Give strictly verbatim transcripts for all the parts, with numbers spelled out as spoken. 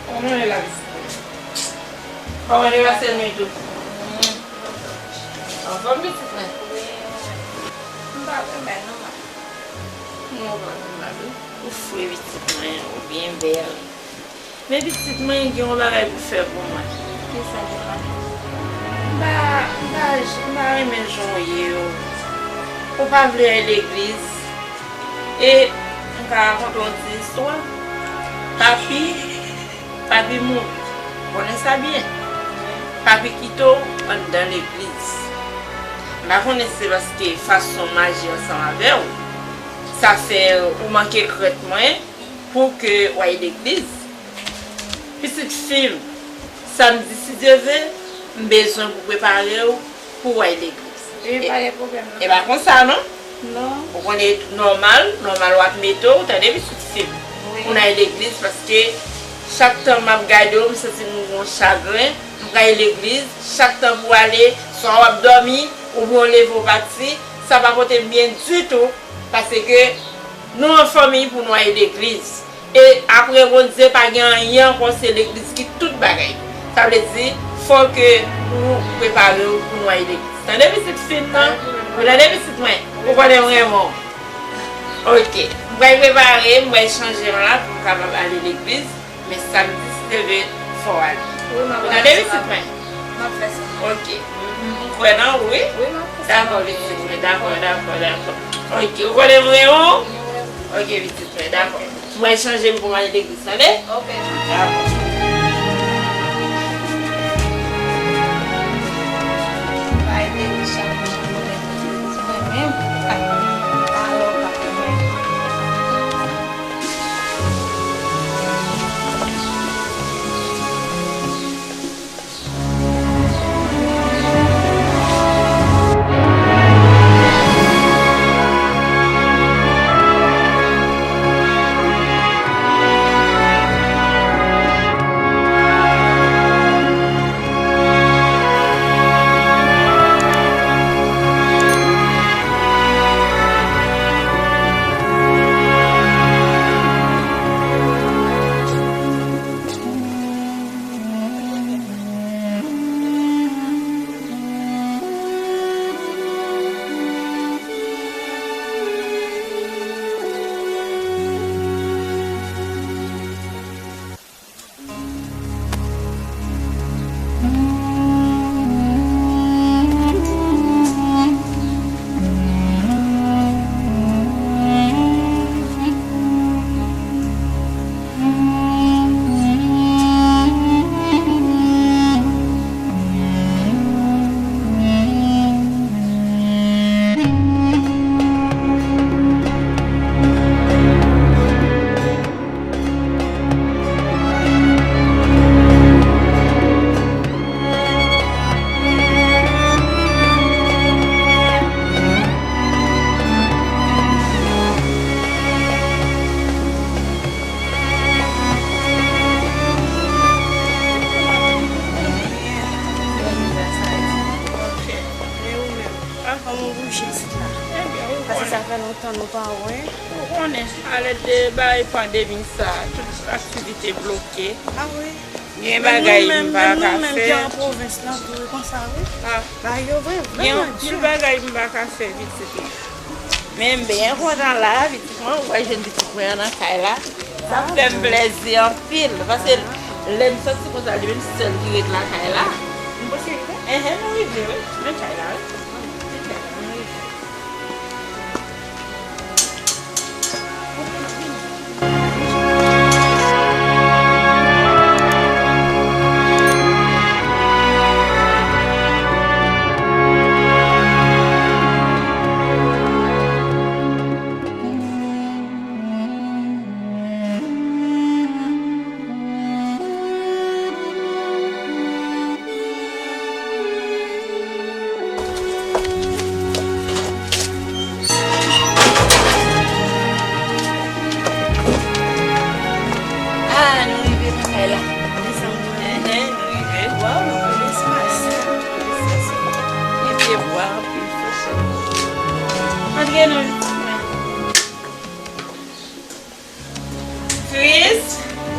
Kòman w ye la, pitit mwen? Kòman w te pase nwit ou? Anfòm, pitit mwen? M pa pi mal non, manmi. Non, w pa pi mal wi. Ou fre, pitit mwen, ou byen bèl. Men pitit mwen gen yon bagay pou fè pou mwen. Kisa deja? M pa, m pa, m pa renmen jan w ye yo. Ou pa vle al legliz. E m ka rakonte w yon ti istwa. Papi, papi mouri. Ou konnen sa byen. Papi kite w anndan legliz. M pa konnen si se paske fason m aji ansanm avè w, sa fè ou manke krèt mwen pou ke w al legliz. Pitit fi m, samdi, si Dye vle, m bezwen pou prepare w pou w al legliz. Wi, e pa gen pwoblèm, non. E pa konsa, non? Non. Ou konnen nòmal, nòmal w ap mete w, tande, pitit fi m. Wi. Pou n al legliz, paske chak tan m ap gade w, m santi m yon chagren. M pral legliz, chak tan pou w ale, swa w ap dòmi, oubyen w leve w pati, sa pa pote m byen ditou, paske nou an fanmi pou nou al legliz. E apre Bondye, pa gen anyen ankò, se legliz ki tout bagay. Sa vle di, fò ke ou prepare w pou nou al legliz. Tande pitit fi m nan? Ou tande pitit mwen? Ou konnen m renmen w. Ok. M pral prepare, m pral chanje m la pou m kapab ale legliz. Men samdi, si Dye vle, fò w ale. Wi, m ap fè sa. Ou tande pitit mwen? M ap fè sa. Ok. M, m kwè nan ou, wi. Wi, m ap fè sa. Dakò, pitit mwen. Dakò, dakò, dakò. Ok. Ou konnen m renmen w? Ok, pitit mwen. Dakò. Mwen chanje m pou m al legliz, tande? Ok. Dakò. Bay legliz chak jou, mwen menm. Ah, alò, pa mwen. Kòman w bouje isit la? Ebyen, ou konnen. Paske sa fè lontan nou pa wè. Ou konnen, alèd de bagay pandemi sa, tout aktivite bloke. Ah wi. Gen bagay m pa ka fè. Men nou menm, men nou menm ki an pwovens lan tou, e konsa wi. Ah. Bagay yo vre, vrèman di. Gen anpil bagay m pa ka fè, pitit mwen. Men m byen kontan la, pitit mwen, ou wè jèn pitit mwen an nan kay la. Sa fè m plèzi anpil, paske lè m sòti konsa, li menm sèl ki ret lakay la. M panse rive? Enhen, nou rive, wi. Men kay la, wi. Men kay la, nou rive. Ah, nou rive nan kay la. Desann mwen. Enhen, nou rive. Waw, nou bèl espas. Gen pye bwa, anpil fwèchè. Antre non. Chris?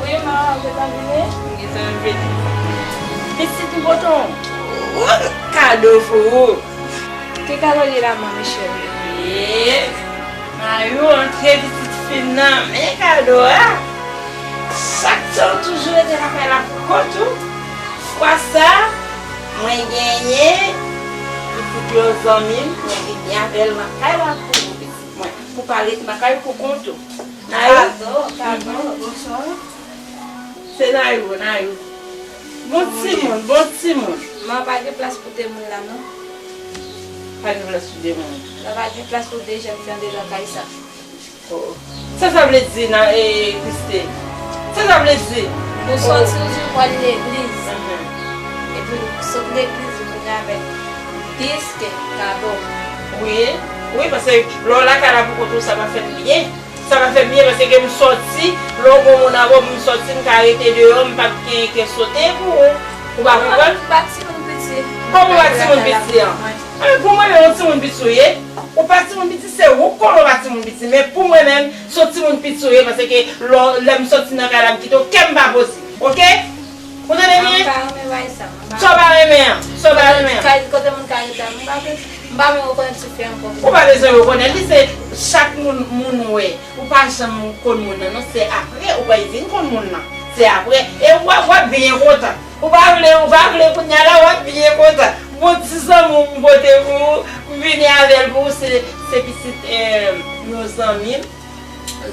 Wi, Ou gentan vini? M gentan vini. Pitit m pote yon gwo kado pou ou. Ki kado li la, manmi cheri? Ee, Mayou, antre pitit fi m nan, men kado a. Chak tan ou toujou rete lakay la pou kont ou. Fwa sa, mwen genyen pitit yon zanmi m, mwen vini avè l nan kay la pou ou, pitit mwen. Pou pa ret nan kay pou kont ou. Nayou? Kado, kado, bonswa. Se Nayou, Nayou. Bon timoun, bon timoun. Manman, pa gen plas pou de moun la, non. Pa gen plas pou de moun. Nan pa gen plas pou de jèn fi andedan kay sa. Oh. Sa sa vle di, nan, e, Kriste? Sa sa vle di? Ou sòti, ou di w pral legliz. Epi w sot legliz, ou vini avèk dis kado. Wi, wi, paske lè w lakay la pou kont ou, sa pa fè m byen. Sa pa fè m byen, paske m sòti, lè w gon moun avè w, m sòti, m ka rete deyò, m p ap gen kè sote pou ou. Ou pa konprann? Ou pa timoun piti. Kòman ou pa timoun piti an? Pou mwen menm, yon timoun piti ou ye. Ou pa timoun piti, se ou k konnen ou pa timoun piti. Men pou mwen menm, se yon timoun piti ou ye, paske lè, lè m sòti nan kay la, m kite w, kè m pa poze. Oke? Ou tande byen? Sa w pa renmen an, sa w pa renmen an. Kote moun ka rete a, m pa vle, m pa vle rekonèt ti fi ankò. Ou pa bezwen rekonèt li, se chak moun, moun ou wè. Ou pa janm konn moun nan, non, se apre ou pral vin konn moun nan. Se apre. E w ap, w ap byen kontan. Ou pa vle, ou pa vle kounye a la, w ap byen kontan. Bon ti zanmi w m pote pou ou, m vini avè l pou ou, se, se pitit, eh, yon zanmi m.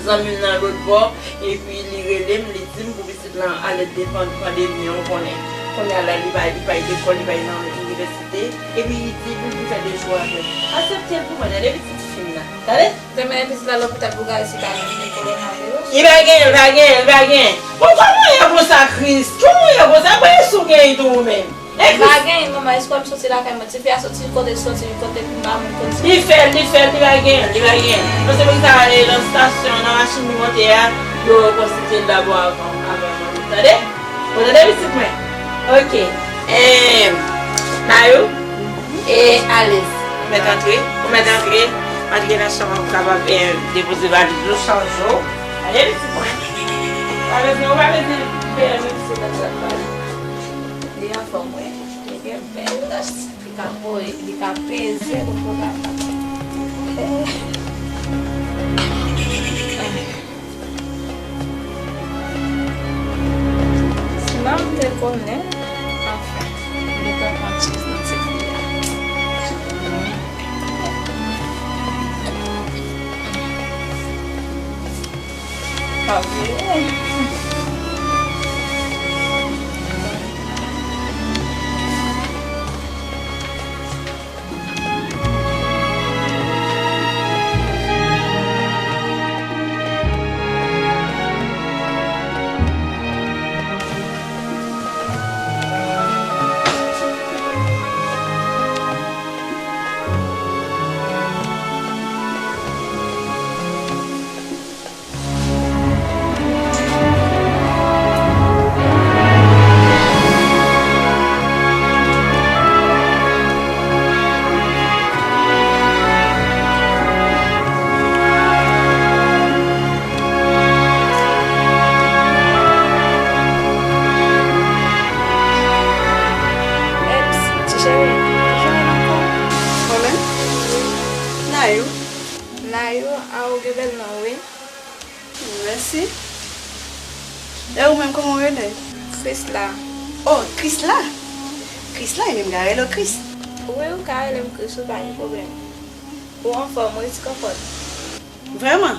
Zanmi m nan lòt bò, epi li rele m, li di m pou pitit lan alèt devan pandemi an, ou konnen. Kounye a la, li pa, li pa al lekòl, li pa al nan inivèsite, epi li di pou l vin fè de jou avè m. Aksepte l pou mwen, tande pitit fi m nan. Tande? Te mennen pitit la lopital pou gade si pa gen kowonaviris. Li pa gen, li pa gen, li pa gen. Bon, kòman w ye konsa, Chris? Kòman w ye konsa? Bon, e si w gen tou ou menm? E Chris? M pa gen, manman, espwa m soti lakay mwen. Tifi a soti kote l soti, kote m pa menm konn si. Li fè l, li fè l, li pa gen, li pa gen. Paske pou sa ale nan estasyon, nan machin li monte a, yo konsilte l dabò avan, avan manje. Tande? Ou tande pitit mwen? Oke. Em, Nayou? E alèz. Ou mèt antre. Ou mèt antre. Antre nan chanm ou kapab, eh, depoze valiz ou, chanje w. Ale, pitit mwen. Pa bezwen, ou pa bezwen pè, menm si nan sa pale. Li anfòm, wi. Li gen bèl tach, li ka voye, li ka peze, ou poko ka. Si manman m te konnen, anfen, m gentan pran tchèz nan tèt li a. Pa vre. Eps, ti cheri, ki jan w ye ankò? Mwen menm? Nayou. Nayou, a ou gen bèl non, wi. Mèsi. E ou menm, kòman w rele? Krisla. Oh, Krisla? Krisla, e menm ka rele w Kris. Wi, ou ka rele m Kris, wi, pa gen pwoblèm. Ou anfòm, wi, ti kòkòt? Vrèman?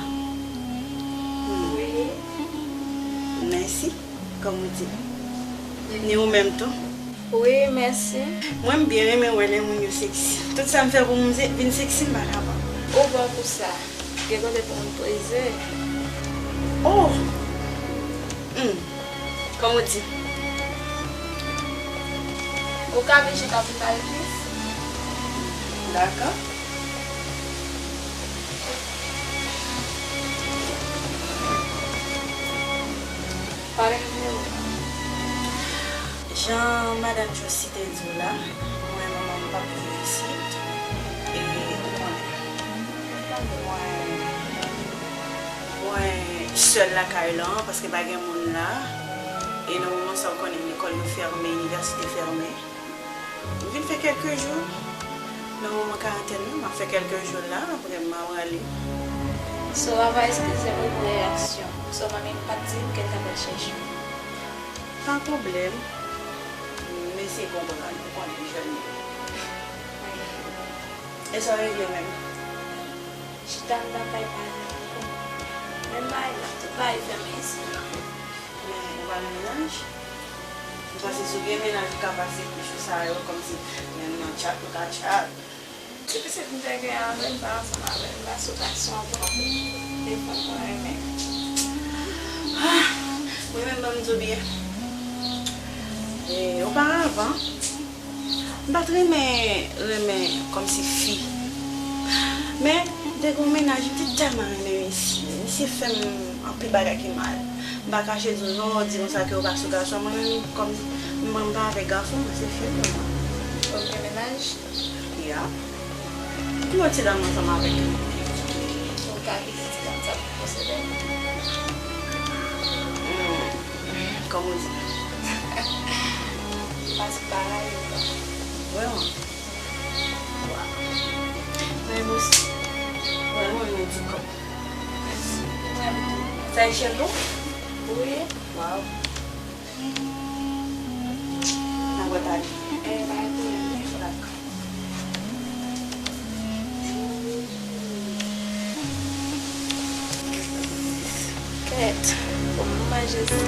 Hmm. Wi. Mèsi, kòm ou di. Ni ou menm tou. Wi, mèsi. Mwen, m byen renmen wè lè moun yo seksi. Tout sa m fè pou m se-, vin seksi, m pa kapab. Ou bon pou sa. Gen kote pou moun preze. Oh! Hmm. Kòm ou di. Ou ka vin chita pou pale plis? Dakò. Pale nimewo. Jan madanm Josie te di w la, mwen, manman m p ap viv isit. E ou konnen, mwen, mwen sèl lakay lan, paske pa gen moun la. E nan moman sa, w konnen lekòl yo fèmen, inivèsite fèmen. M vin fè kèlke jou nan moman karantèn nan, m ap fè kèlke jou la, apre m a prale. So, ava eskize m pou reyaksyon. So, manmi m pa t di m ke l t ap al chèche w. Pa pwoblèm. M eseye konprann, ou konnen jèn yo. E sa w regle menm? Chita anndan kay pa gen anko. Menm bagay la, tout bagay fèmen isit la. Men ou pa gen mennaj? M panse si w gen mennaj, ou ka pase jou sa yo kòmsi menm nan tchat, ou ka tchat. Ti pitit m te gen an, men m pa ansanm avè l, m pa sou gason ankò. E fanm mwen renmen. Ah, mwen menm, ban m di w byen. E, oparavan, m pa t renmen, renmen kòmsi fi. Men, m te gen yon mennaj, m te tèlman renmen misye. Misye fè m anpil bagay ki mal. M pa kache di w non, di konsa ke w pa sou gason. Mwen menm, kòm mwen, m pa avèk gason, mwen se fi m. Ou gen mennaj? Ya. Ki lòt ti dam ansanm avèk li? Ou ka kite ti dam sa pou posede? Hmm. Kòman w di? Pase bagay yo. Vrèman? Waw. Mwen osi. Vrèman, mwen di kòb. Mèsi. Mwen tou. Sa e chèf ou? Wi. Waw. Nan bwat a li. Eh, pa gen pwoblèm. Dakò. Kèt, fò m manje sa.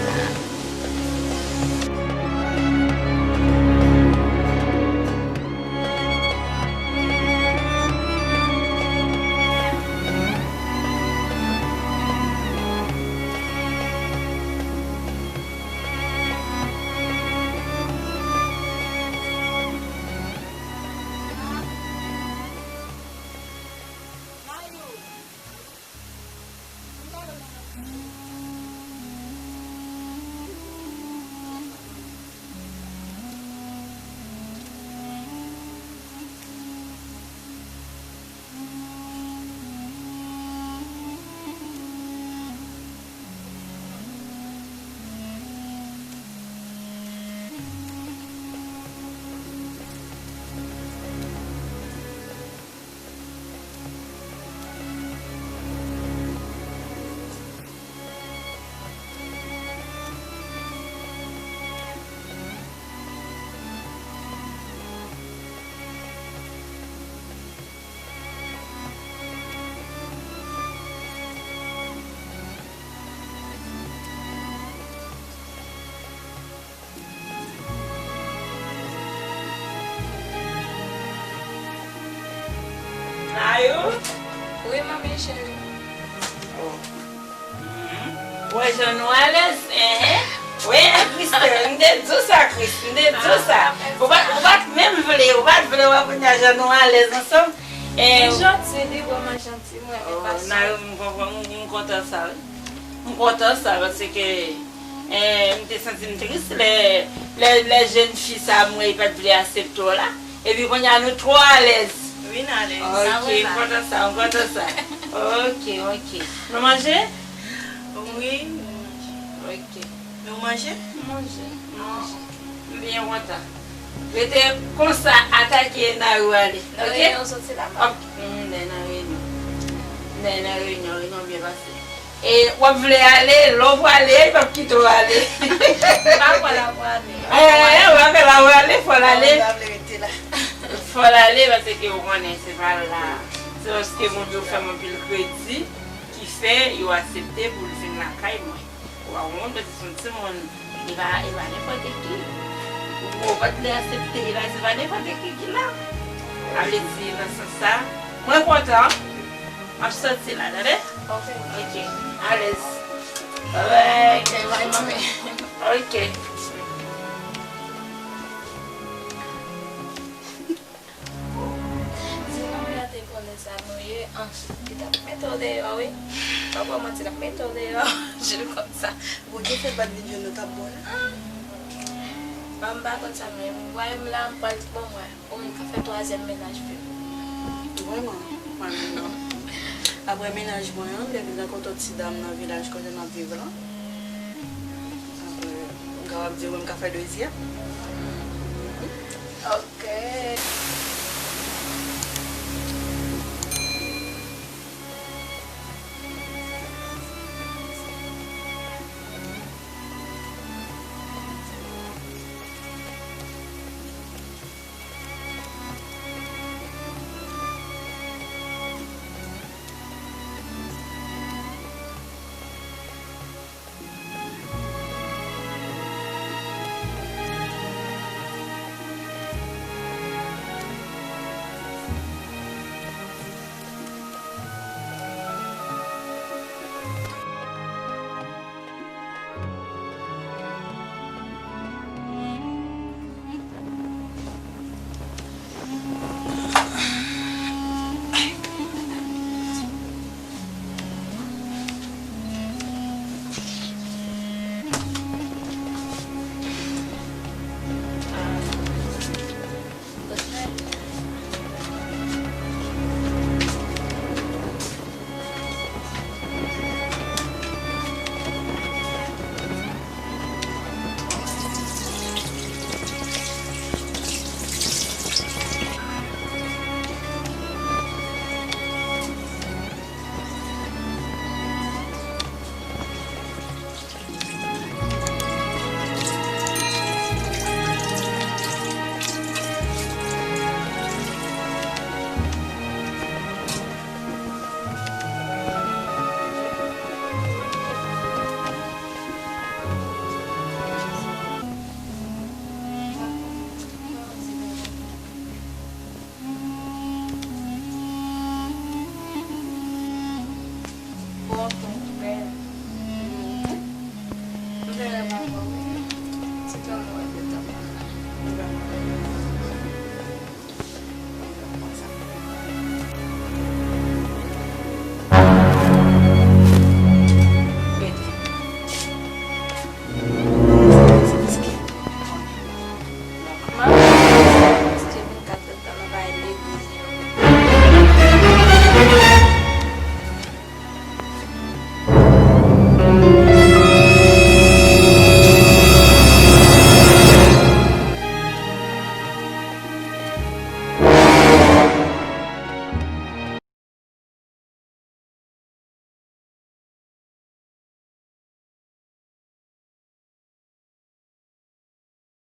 Nayou? Wi, manmi cheri. Oh. Mhm. Ou wè jan nou alèz? Enhen. Wi, Christelle, m te di w sa, Chris, m te di w sa. Ah, ou pa, ou pa t menm vle, ou pa t vle wè kounye a jan nou alèz ansanm. Li janti, li vrèman janti, m renmen fason. Nayou, m konprann, m, m kontan sa, wi. M kontan sa, paske, eh, m te santi m tris lè, lè, lè jèn fi sa a m wè li pa t vle aksepte w la. Epi kounye a nou twò alèz. Wi, n alèz. Ok, m kontan sa, m kontan sa. Ok, ok. Nou manje? Wi, nou manje. Ok. Nou manje? M manje, m manje. M byen kontan. Rete konsa, atake Nayou ale. Ok? Nan reyinyon soti la, pa? Ok. M nan reyinyon. M nan reyinyon, reyinyon byen pase. E w ap vle ale, lè w prale, li p ap kite w ale. M pa kwè l ap prale. Eh, w pa kwè l ap prale, fò l ale. Mwen pa vle rete la. Fò l ale, paske w konnen, se pa la. Se paske moun yo fè m anpil kredi, ki fè yo aksepte pou l vin lakay mwen. Ou pa konprann, paske se yon timoun, e pa, e pa nenpòt ki. Ou pa t vle aksepte, e pa, se pa nenpòt ki ki la. Sa vle di, nan sans sa, mwen kontan. M ap soti la, tande? Ok. Ok. Alèz. Bye bye. Ok, bye, manmi. Ok. Si manmi an te konnen sa nou ye, an, li t ap mete w deyò, wi. Pa ba w manti, l ap mete w deyò. Jil konsa. Bondye fè l pa t vin jwenn nou t ap bon la. Bon, m pa konn sa, men m wè m la, m pral, bon, m wè. Ou menm ka fè twazyèm mennaj fi m. Vrèman, mwen menm non. Apre mennaj mwen an, m te vin rankontre yon ti dam nan vilaj kote m ap viv lan. Apre, m ka Di mwen m ka fè dezi a.